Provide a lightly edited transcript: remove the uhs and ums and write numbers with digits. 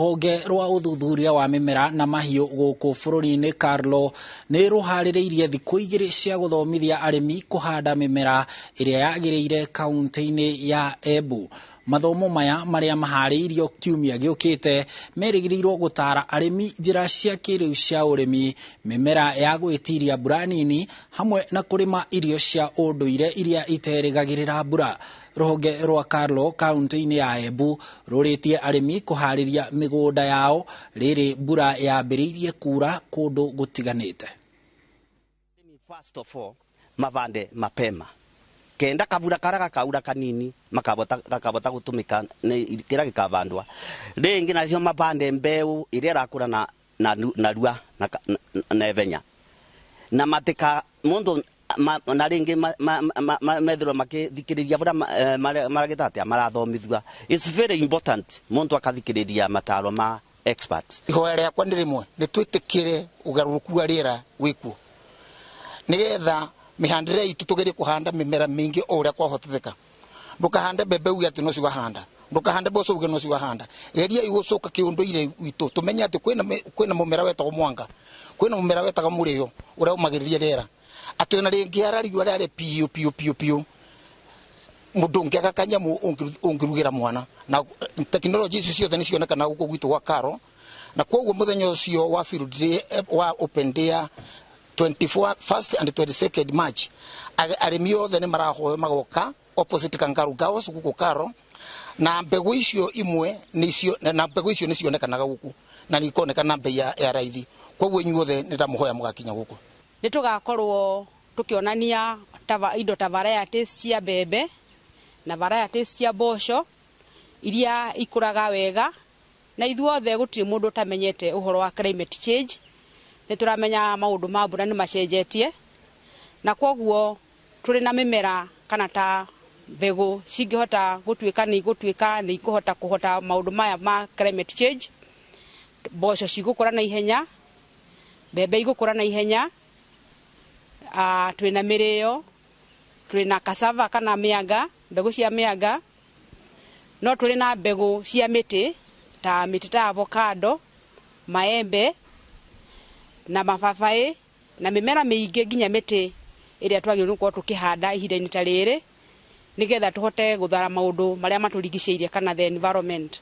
Rũhonge rwa ũthuthuria wa mĩmera na mahiũ gũkũ bũrũri-inĩ KALRO nĩ rũharĩrĩirie thikũ 2 cia gũthomithia arĩmi kũhanda mĩmera ĩrĩa yagĩrĩire kaunti-inĩ ya Embu. Mathomo maya marĩa maharĩirio kiumia gĩũkĩte merĩgĩrĩirwo gũtara arĩmi njĩra cia kĩrĩu cia ũrĩmi, mĩmera ya gwĩtiria mbura nini hamwe na kũrĩma irio cia ũndũire iria iterĩgagĩrĩra mbura. Rũhonge rwa KALRO kaunti-inĩ ya Embu rũrĩtie arĩmi kũharĩria mĩgũnda yao rĩrĩ mbura yambĩrĩirie kura kũndũ gũtiganĩte. First of all, mavande mapema kenda kavura karia gakaura kanini makavota gakavota gutumika ni kiria gikavandwa. Ringi nacio mavande mbeu iria irakura na rua na evenya na matika mundu na ringi methirwo makithikiriria buria maragita atia marathomithua. It's very important mundu akathikiriria mataro ma experts. Ihoya riakwa nĩ rĩmwe, nĩ twĩtĩkĩre ũgarũrũku wa rĩera wĩkuo nĩgetha mĩhandĩre itũ tũgerie kũhanda mĩmera mĩingĩ o ũrĩa kwahoteka. Ndũkahande mbembe uge atĩ no ciwahanda, ndũkahande mboco uge no ciwahanda. Geriai gũcoka kĩũndũire witũ, tũmenye atĩ kwĩna mũmera wetagwo mwanga, kwĩna mũmera wetagwo mũrĩo ũrĩa ũmagĩrĩria rĩera, atĩ ona rĩngĩara riũa rĩarĩ piũ piũ piũ piũ, mũndũ ũngĩaga kanyamũ ũngĩrugĩra mwana. Na tekinoronjĩ icio ciothe nĩ cionekanaga gũkũ gwitũ gwa KALRO, na koguo mũthenya ũcio wa field day, wa open day ya 24 1st and 22nd March, arĩmi othe nĩ marahoywo magoka opposite Kangaroo Girls gũkũ KALRO, na mbegũ icio imwe nĩcio, na mbegũ icio nĩ cionekanaga gũkũ na nĩ ikonekana mbei ya raithi. Koguo inyuothe nĩ ndamũhoya mũgakinya gũkũ. Nĩ tũgakorwo tũkĩonania indo ta varieties cia mbembe na varieties cia mboco iria ikũraga wega, na ithuothe gũtirĩ mũndũ ũtamenyete ũhoro wa climate change. Nĩ tũramenya maũndũ ma mbura nĩ macenjetie, na koguo tũrĩ na mĩmera kana ta mbegũ cingĩhota gũtuĩka nĩ igũtuĩka nĩ ikũhota kũhota maũndũ maya ma climate change. Mboco cigũkũra na ihenya, mbembe igũkũra na ihenya, twĩna mĩrĩo, twĩna cassava kana mĩanga, mbegũ cia mĩanga, no tũrĩ na mbegũ cia mĩtĩ ta mĩtĩ ta avocado, maembe na mababaĩ na mĩmera mĩingĩ nginya mĩtĩ ĩrĩa twagĩrĩirwo gũkorwo tũkĩhanda ihinda-inĩ ta rĩrĩ nĩgetha tũhote gũthara maũndũ marĩa matũrigicĩirie kana the environment.